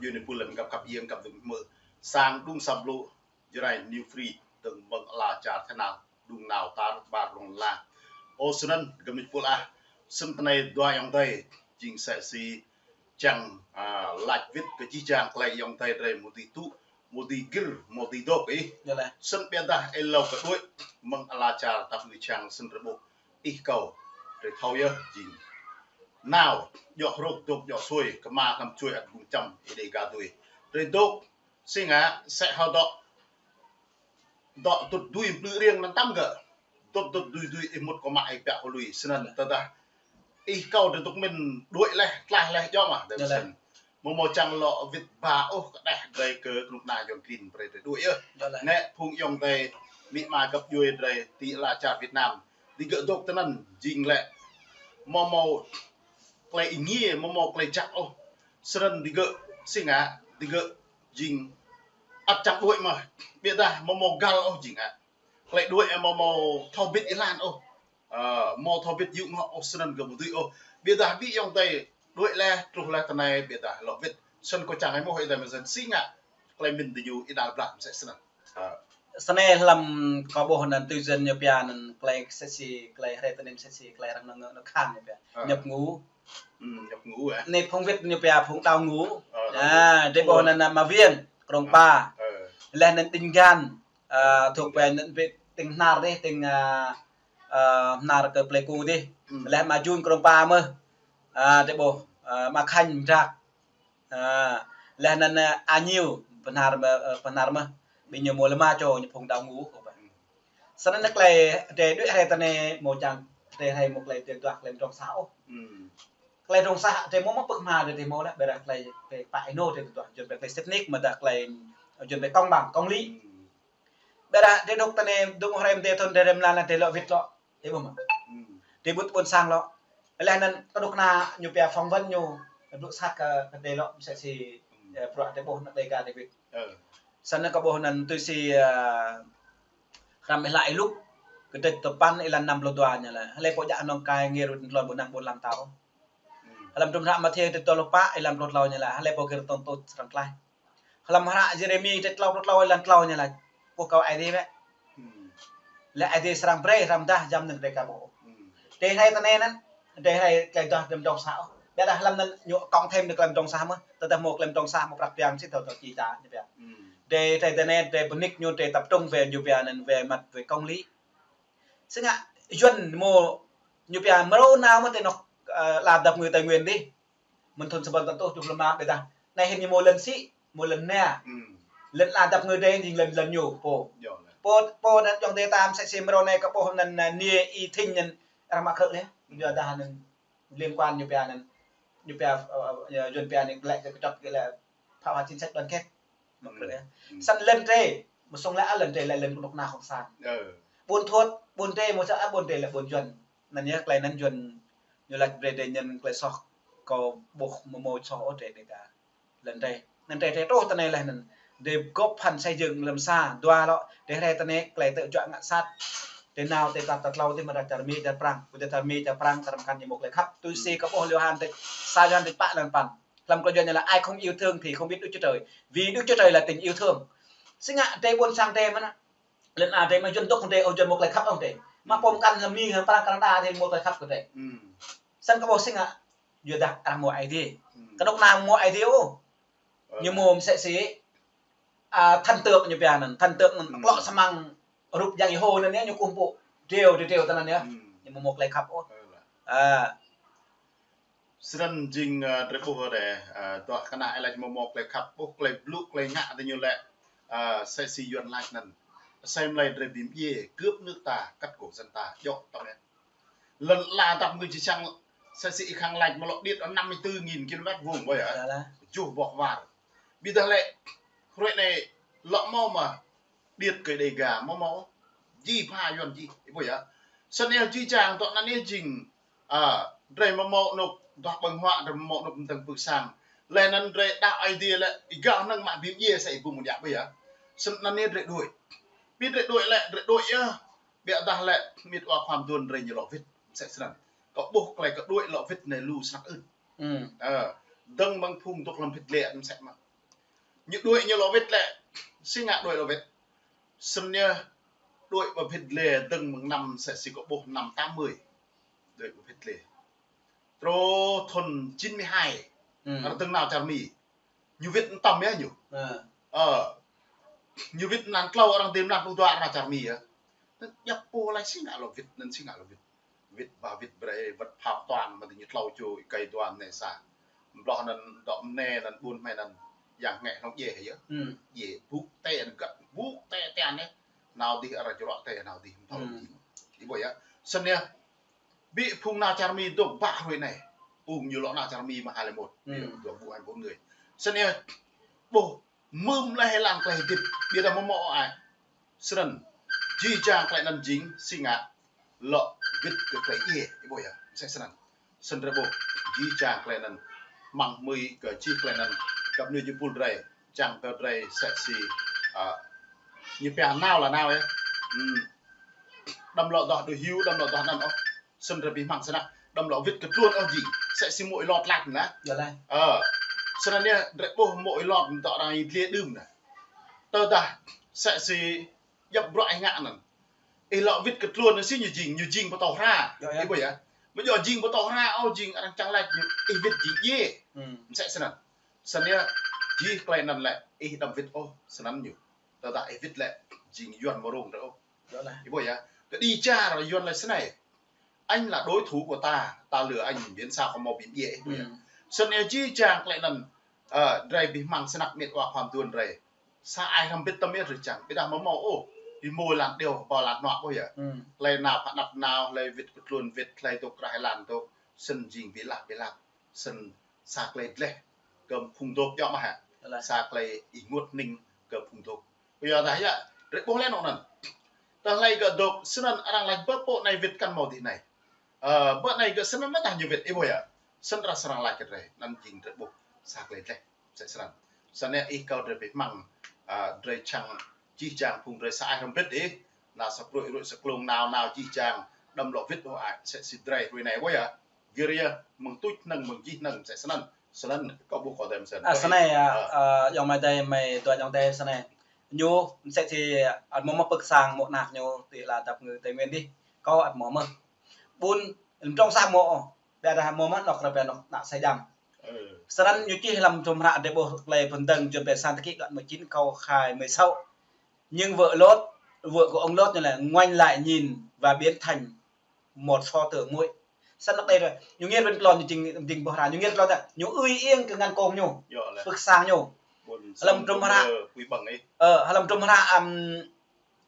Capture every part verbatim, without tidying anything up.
Yua anai pul lăm găp khăp ieng găp dŭng mơ. Sang đŭng săp lu, Jrai New Free, dơ̆ng mơ̆ng ala čar tơhnal, đŭng nao tar ƀar rong la. Ơ, snăn, gơmĭt pul ah, snăn tơnai dua ayŏng adơi, jing msĕ si čang, a, lač wĭt kơ jih jang klei ayŏng adơi drei mơ̆ dưi tŭ, mơ̆ dưi gĭr, mơ̆ dưi dôk ih. Snăn ƀiădah êlâo kơ đuaĭ mơ̆ng ala čar tăp ngư čang snăn rơbôh ih kâo, drei thâo yơh jing. Nao, djŏ hrŏk dôk djŏ sui, kơ mă hlăm čuai ăt ƀung čăm, ih đei gah dui. Drei dôk, si ngă, msĕ hŏ dŏ, dŏ dŭt dui mplư riêng anăn tăm gơ̆. Dŭt dŭt dui dui ih mŭt kơ mă ih biă hŏ lui, snăn tơdah ih kâo drei dôk mĭn đuaĭ leh, tlaih leh djŏ mă, drei msĕ. Mơ̆ mơ̆ čang lŏ wĭt ba ôh kơ đeh drei kơ knŭk kna Yuăn klin brei drei đuaĭ yơh. Nĕ phung ayŏng adơi, amĭ ama găp djuai drei ti ala čar Việt Nam. Digơ̆ dôk tơnăn jing lĕ. Mơ̆ mơ̆ klei êngiê, mơ̆ mơ̆ klei jăk ôh. Snăn digơ̆ si ngă, digơ̆ jing ăt čang đuaĭ mơh. Ƀiădah mơ̆ mơ̆ găl ôh jing ngă. Klei đuaĭ mơ̆ mơ̆ thâo bĭt êlan ôh. Ơ, mơ̆ thâo bĭt yŭ ngŏ ôh snăn gơ̆ mơ̆ dưi ôh. Ƀiădah ƀing ayŏng adơi đuaĭ leh, truh leh tơnai ƀiădah lŏ wĭt. Snăn kâo čang ai mơ̆ ih dai mơ̆ snăn si ngă. Klei mĭn diñu ih đal blah msĕ snăn. Ơ. Snei hlăm kâo ƀuh anăn tui jăn ñu pia anăn klei msĕ si, klei hre tơnêm msĕ si, klei arăng nao, nao khăn ñu pia. Ơ. Nhập ngũ. Ơ, nhập ngũ ah. Anei phung wĭt ñu pia phung đào ngũ. Ơ, đào ngũ. A, drei ƀuh anăn, a, Ma Vieng, Krông Pa. Ơ. Leh anăn Đinh Gan. A, thuộc về anăn wĭt tỉnh Hnar dih, tỉnh, a, a, Hnar kơ Pleiku dih. Leh Ma Jun Krông Pa mơh. A, drei ƀuh, a, Ma Khanh Mdrak. A, leh anăn, a, A Nhiêu, pơ Hnar mơh, ơ, pơ Hnar mơh. Ƀing ñu mâo lĕ ma čô ñu phung đào ngũ kơ ƀă. Snăn klei drei đuaĭ hre tơnai mơ̆ čang drei hre mơ̆ klei drei duah klei mdrŏng sah ôh. Klei mdrŏng sah drei mâo mơ̆ pơ̆k hma drei mâo leh, ƀiădah klei drei pă ênô drei duah, Yuăn pia klei sĭt nik, mơ̆ dah klei Yuăn pia công bằng, công lý. Ƀiădah drei dôk tơnai dŭng hre mdê thŭn drei rem lan drei lŏ wĭt lŏ. Ih ƀuh mơ̆? Drei ƀut ƀuôn sang lŏ. Leh anăn kơ knŭk kna ñu pia phỏng vấn ñu, dŭ sat kơ, kơ drei lŏ msĕ si, ơ, bruă drei ƀuh anăn Dega David. Ơ. Snăn kâo ƀuh anăn tui si, ơ, hrăm ih laĭ Luk, kdrêč tơpăn êlan năm pluh dua ñu laĭ. Hlei pô djă hnŏng kai ngir wĭt tlôn ƀu năng ƀuôn ala mtao. Hlăm hdruôm hră Mathiơ kdrêč dua pluh pă êlan pluh tlâo ñu laĭ. Hlei pô gir tŏng tŭ srăng tlaih. Hlăm hră Yêrêmi kdrêč tlâo pluh tlâo êlan tlâo ñu laĭ. Pô kâo Aê Diê bĕ. Leh Aê Diê srăng brei hrăm dah jăm nơ̆ng drei ka ƀuh. Drei hre tơnai anăn, drei hre klei duah drei mdrŏng sah ôh. Ƀiădah hlăm anăn ñu cộng thêm nơ̆ng klei mdrŏng sah mơh. Tơdah mâo klei mdrŏng sah mâo prăk piăng sĭt thâo thâo či ča ñu pia. Drei hre tơnai drei bơnik ñu drei tập trung về ñu pia anăn về mặt về công lý. Si ngă Yuăn mâo ñu pia mrô nao mơ̆ ti anôk, ơ, ala dap kngư Tây Nguyên dih. Mơ̆ng thŭn sa ƀăn tăn tuh dua pluh lăm ƀiădah. Anei hĭn ñu mâo lăn sĭ, mâo lăn nao. Lăn ala dap kngư drei jing lăn, lăn ñu pô. Pô, pô anăn ayŏng adơi ta msĕ si mrô anei kơ ƀuh anăn, anăn niê Y Thinh anăn arăng mă krư̆ leh. Yua dah anăn liên quan ñu pia anăn, ñu pia, ơ, ơ, Yuăn pia anăn lĕ kơ kơčŏt kơ lĕ phá hoại chính sách đoàn kết. Mă krư̆ leh. Snăn lăn drei, mơ̆ sŏng lĕ lăn drei lĕ lăn knŭk kna cộng sản. Ƀuôn Thuột, ƀuôn drei mơ̆ sa ƀuôn drei lĕ ƀuôn Yuăn. Anăn yơh klei anăn Yuăn ñu lač brei drei ñăn klei soh kâo ƀuh mơ̆ mâo soh ôh drei Dega. Lăn drei. Anăn drei, drei truh tơnai leh anăn. Drei góp phần xây dựng hlăm sa, dua lŏ, drei hre tơnai klei tơjuă ngă sat. Drei nao ti čar tlâo ti mơ̆ čar Mi, čar Prăng. Ƀu djơ̆ čar Mi, čar Prăng, čar Prăng ñu mâo klei khăp. Tui si kơ ƀuh Yôhan kdrêč, sa Yôhan kdrêč pă êlan păn. Hlăm klei Yuăn ñu laĭ ai không yêu thương thì không biết Đức Chúa Trời. Vì Đức Chúa Trời là tình yêu thương. Si ngă drei ƀuôn sang drei mơ̆n. Lăn ala drei mơ̆ Yuăn dôk drei, ơ, Yuăn mâo klei khăp ôh drei. Mă pô mkăn hlăm Mi, hlăm Prăng, Canada drei mâo klei khăp kơ drei. Snăn kơ ƀuh si ngă. Yua dah arăng mâo Aê Diê. Kơ knŭk kna mâo Aê Diê ôh. Ñu mâo msĕ si, a, thần tượng ñu pia anăn, thần tượng anăn, klŏ samăng rup Yang Yêhôwa anăn yơh ñu kơkuh pơpŭ. Driâo, driâo, driâo tơ anăn yơh. Ñu mâo mâo klei khăp ôh. A. Snăn jing, ơ, drei ƀuh dih, ơ, dua kơnăl ih lač mâo mâo klei khăp, ƀuh klei blŭ, klei ngă diñu lĕ, ơ, msĕ si Yuăn lač anăn. Asei mlei drei bi mdjiê, cướp nước ta, cắt cổ dân ta, djŏ tŏ anei. Lăn ala dap kngư či čang, msĕ si ih khăng lač mâo lŏ điêt năm mươi tư nghìn ki-lô-mét vuông ƀơi hă? Juh boh war. Ƀiădah lĕ, hruê anei lŏ mâo mơ̆ điêt kơ Dega mâo mâo. Ji pha Yuăn ji, ih ƀuh yơh. Snăn yơh jih jang tŏ anăn yơh jing, a, drei mâo mâo anôk duah ƀơ̆ng huă, drei mâo mâo anôk mdơ̆ng pưk sang. Leh anăn drei đăo Aê Diê lĕ, ih gao hnơ̆ng mă bi mdjiê sa ih ƀu mơ̆ djă ƀuh yơh. Snăn anăn yơh drei đuaĭ. Bi drei đuaĭ lĕ, drei đuaĭ yơh. Ƀiădah lĕ, mĭt wa khua mduôn drei ñu lŏ wĭt. Msĕ snăn. Kâo ƀuh klei kơ đuaĭ lŏ wĭt anei lu snăk ưn. Ơ, dơ̆ng mơ̆ng phung dôk hlăm phĭt lĕ msĕ mơ̆. Ñu đuaĭ ñu lŏ wĭt lĕ, si ngă đuaĭ lŏ wĭt. Snăn ñu đuaĭ ƀơi phĭt lĕ dơ̆ng mơ̆ng năm sĕ si kơ ƀuh năm tám mươi. Đuaĭ ƀơi phĭt lĕ. Truh thŭn chín mươi hai. Hmm. Arăng dơ̆ng nao čar Mi. Ñu wĭt tăm yơh ñu. Ơ. Ñu wĭt mlan klâo arăng dơ̆ng mlan pluh dua arăng čar Mi yơh. Anŭn djŏp pô laĭ si ngă lŏ wĭt, anŭn si ngă lŏ wĭt. Wĭt ƀă wĭt brơi wơ̆t phao toàn mă tơ ñu tlâo čô ơi yă dua anai sa. Bloh anŭn dŏ mơnê anŭn ƀun hmei anŭn yang ngă hlŏng djai yơh. Hmm. Djai ƀuh tê anŭn găt, ƀuh tê tê anai. Nao dih arăng črŏ tê nao dih mthâo. Hmm. Dih. Ih ƀuh yơh. Snăn yơh. Ƀĭ phung nao čar Mi dŏ ƀă hruê anai. Ung ñu lŏ nao čar Mi mă hai lĕ mŭt. Hmm. Dŏ ƀuh hai ƀuh người. Snăn yơh. Ƀuh mơ̆m lĕ hơlan klei hơdip, ƀiădah mơ̆ mơ̆ ôh ai. Snăn, jih jang klei anŭn jing, si ngă, lŏ wĭt kơ klei djai, ih ƀuh yơh, msĕ snăn. Snăn drei ƀuh, jih jang klei anŭn, mơ̆ng mơi kơ jih klei anŭn, găp anai jih pul drei, čang kơ drei, sĕ si, a, ñu pia nao lĕ nao yơh. Hmm. Đăm lŏ dŏ đuaĭ hyu, đăm lŏ dŏ anăn ôh. Snăn drei bi hmăng snăk, đăm lŏ wĭt kơ tluôn ôh jing. Sĕ si mơ̆ ih lŏ tlaih anăn. Yơh lĕ. Ơ. Snăn yơh, drei ƀuh mơ̆ ih lŏ dŏ arăng ih dliê đưm anăn. Tơdah, sĕ si djŏp bruă ih ngă anăn. Ih lŏ wĭt kơ tluôn anăn si ñu jing, ñu jing pơtô hra. Yơh, yơh. Ih ƀuh yơh. Mơ̆ yơh jing pơtô hra ôh jing arăng čang laĭ ñu, ih wĭt jing djai. Hmm. Msĕ snăn. Snăn yơh, jih klei anăn lĕ, ih đăm wĭt ôh, snăn ñu. Tơdah ih wĭt lĕ, jing Yuăn mơ̆ rông drei ôh. Yơh lĕ. Ih ƀuh yơh. Kơ đĭ čar Yuăn laĭ snei. Anh là đối thủ của ta, ta lừa anh, miễn sao không mau bịn djai, ih ƀuh yơh. Hmm. Snăn yơh jih jang klei anăn, ơ, drei bi hmăng snăk mĕt wa khua mduôn drei. Sa ai hrăm bĭt tăm yơh drei čang, ƀiădah mơ̆ mơ̆ ôh. Ih mơ̆ lăn điêu, ƀâo lăn hnuă ƀuh yơh. Hmm. Klei nao pha anăp nao, klei wĭt kơ tluôn wĭt, klei dŏ krah lăn dŏ, snăn jing bi lăp, bi lăp. Snăn sa klei dleh kơ phung dŏ djŏ mơh hă. Yơh lĕ. Sa klei ênguôt hning kơ phung dŏ. Ƀiădah yơh, drei ƀuh lĕ anŏ anăn. Tơdah laĭ kơ dŏ, snăn arăng laĭ ƀơ pô anai wĭt kăn mâo dih anai. Ơ, ƀơ anai kơ snăn mơ̆ tah ñu wĭt, ih ƀuh yơh. Snăn arăng srăng laĭ kơ drei, anăn jing drei ƀuh sa klei dleh, msĕ snăn. Snăn yơh ih kâo drei bi hmăng, a, drei čang jih jang phung drei sa ai hrăm bĭt ih, nao sa pruih ruih sa klông nao nao jih jang, đăm lŏ wĭt ôh ai, sĕ si drei hruê anai ƀuh yơh. Gir yơh, mơ̆ng tuč hnơ̆ng, mơ̆ng jih hnơ̆ng, msĕ snăn. Snăn, kâo ƀuh kâo đei msĕ. A, snei, a, a, ayŏng amai adei, mơi dua ayŏng adei snei. Ñu, msĕ si, a, mơ̆ mơ̆ pơ̆k sang mơ̆ anak ñu, ti la dăp ngư Tây Nguyên dih. Kâo ăt mơ̆ mơ̆. Ƀun, lăm trŏng sa mơ̆ ôh. Ƀiădah mơ̆ mơ̆ anŏ krăp anŏ ană sa jam. Snăn ñu čih lăm hrŏm hră drei ƀuh klei Phŭn Dơ̆ng jơ̆n pĕ sang tơkĭ đoạn mười chín câu hai mươi sáu. Nhưng vợ Lốt, vợ của ông Lốt như là ngoảnh lại nhìn và biến thành một pho tượng muối. Snăn anŏ đei ră. Ñu ngir ƀing tlôn ñu jing, jing boh hra. Ñu ngir tlôn ta. Ñu ơi yơh kơ ngăn kông ñu. Yơh lĕ. Pơ̆k sang ñu. Hlăm hrŏm hră. Ơ, hlăm hrŏm hră, ăm,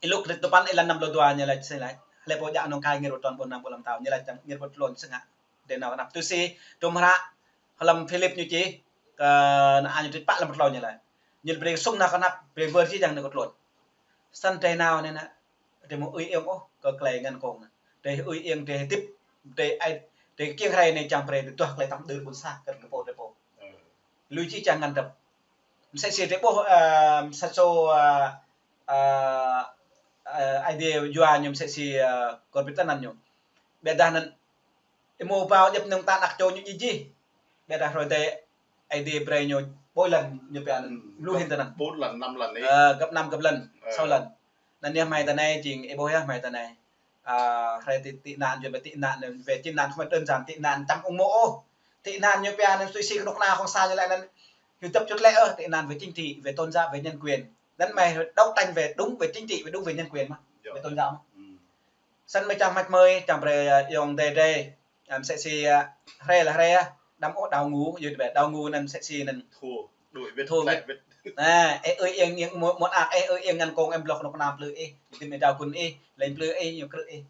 ih lŭk rit tơpăn ih lăn năm lô dua ñu laĭ sĕ laĭ. Hlei pô djă nong kai ngir ƀu tlôn ƀôn năng ƀu lăm tao. Ñu laĭ čang ngir ƀu tlôn sĕ ngă. Dê nao kơnăp. Tui si, hrŏm hră. Hlăm Philip ñu čih. Kơ ană ñu rit pă lăm ƀu tlôn ñu laĭ. Ñu brơi sung nao kơnăp. Brơi wơr či čang nao kơ tlôn. Snăn dê nao anai nă. Dê mơ̆ ơi yơh ôh, kơ klei ngăn kông nă. Dê ơi yơh dê hơdip, dê ai, dê kiăng rai anai čang brơi, dê duah klei tăm đưr ƀun sa, kơ kơ pô dê pô. Lui či čang ngăn dăp. Msĕ si dê ƀuh, ơ, sa čô, ơ, ơ, ơ, Aê Diê yua ñu msĕ si, ơ, kơ ƀĭt tơnăn ñu. Ƀiădah anăn, ih mơ̆ ƀâo djăp nơ̆ng ta anak čô ñu djai jih. Ƀiădah hrơi dê Aê Diê brơi ñu ƀôi lăn ñu pia anăn. Hmm. Lu hin tơnăn. Ƀôn lăn, năm lăn ih. Ơ, găp năm găp lăn, ơ, sáu lăn. Anăn yơh hmei tơ anai jing, ih ƀuh yơh hmei tơ anai. Ơ, hrơi tị, tị nạn, yua tị nạn, về tị nạn không phải đơn giản tị nạn tăm ung mô̆ ôh. Tị nạn ñu pia anăn tui si kơnuk kơna khŏng sa ñu laĭ anăn. Ñu dăp čut lĕ ôh, tị nạn về chính trị, về tôn giáo, về nhân quyền. Anăn hmei đấu tranh về đúng về chính trị, về đúng về nhân quyền mơh. Yơh. Về tôn giáo mơh. Hmm. Snăn mơi čang măt mơi, čang brơi, ơ, ayŏng adei drei, ơ, msĕ si, ơ, hrơi lĕ hrơi, ơ, đăm ôh đào ngũ, yua ƀĕ đào ngũ anăn msĕ si anăn. Thua, đuaĭ wĭt, thua wĭt. Laih wĭt. Ơ, ih ơi yơh, yơh, mơ̆, mơ̆ ană, ih ơi yơh ngăn kông em bloh kơnuk kơna plư ih, ih dĭm ih đao gun ih, lĕ plư ih, ñu krư̆ ih.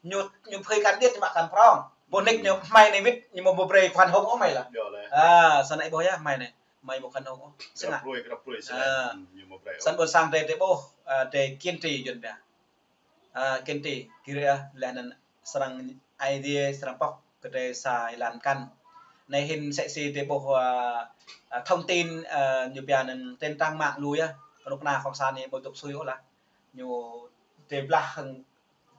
Ñu, ñu phơi kăn điêt, ñu mă kăn prŏng. Boh nik ñu hmei anai wĭt, ñu mơ̆ ƀu brơi khoan hồng ôh hmei lă. Yơh lĕ. Ơ, snăn ih ƀuh yơh hmei anai, hmei mơ̆ khoan hồng ôh. Sĕ ngă. Grăp hruê, grăp hruê, snăn. Ơ. Ñu mơ̆ brơi ôh. Snăn ƀôn sang drei, drei ƀuh, ơ, drei kiên trì yua ƀĕ. Ơ, kiên trì, gir yơh, laih anăn srăng Aê Diê, srăng pŏk kơ drei sa êlan kăn. Anai hin msĕ si drei ƀuh, ơ, ơ, thông tin, ơ, ñu pia anăn trên trang mạng lu yơh, kơnuk kơna khŏng sa anai ƀu dŏ sui ôh lah. Ñu drei blah hăng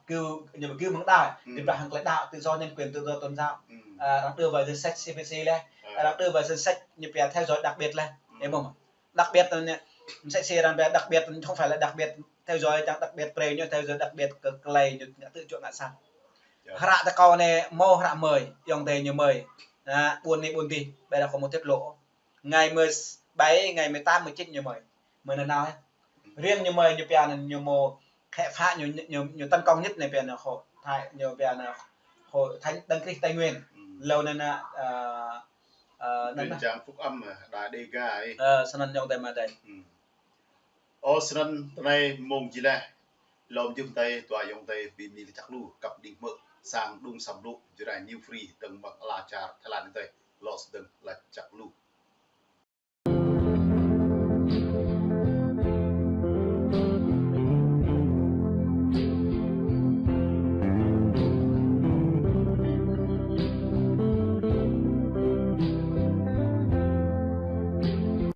kơ, ñu kơ mơ̆ng đa, drei blah hăng klei đăo, tự do nhân quyền, tự do tôn giáo. Hmm. Ơ, arăng đưa vào danh sách C P C laih, ơ, arăng đưa vào danh sách ñu pia theo dõi đặc biệt laih. Hmm. Ih ƀuh mơ̆? Đặc biệt là nè, msĕ si arăng pia đặc biệt, không phải là đặc biệt theo dõi, chẳng đặc biệt pre ñu theo dõi, đặc biệt kơ tơlơi ñu ngă tŭ čuă ngă sang. Hră ta kâo anai hmâo hră mơi, ayŏng adơi ñu mơi. Nă, ƀuôn anai ƀuôn adih, ƀơi anai kâo hmâo tiết lộ. Ngày mười bảy, ngày mười tám, mười chín ñu mơi. Mơi nanao hă. Riêng ñu mơi ñu pia anŭn ñu hmâo khẽ phá ñu, ñu, ñu tấn công nhất anai pia anŭn hội thánh, ñu pia anŭn hội thánh Đấng Christ Tây Nguyên. Hlâo anŭn nă, ơ, ơ, anŭn nă. Truyền giảng phúc âm ở Đài Đêga ấy. Ơ, snăn ayŏng adơi amai adơi. Ơ, snăn tơ anai mông jih laih. Lơ̆m jum tơi, dua ayŏng adơi ƀing ni lĕ čăk lu, kăp đing hmư̆, sang đŭng sam lu, Jrai New Free, tơ̆ng mơ̆ng ala čar Thái Lan tơi, lŏ sdơ̆ng lĕ čăk lu.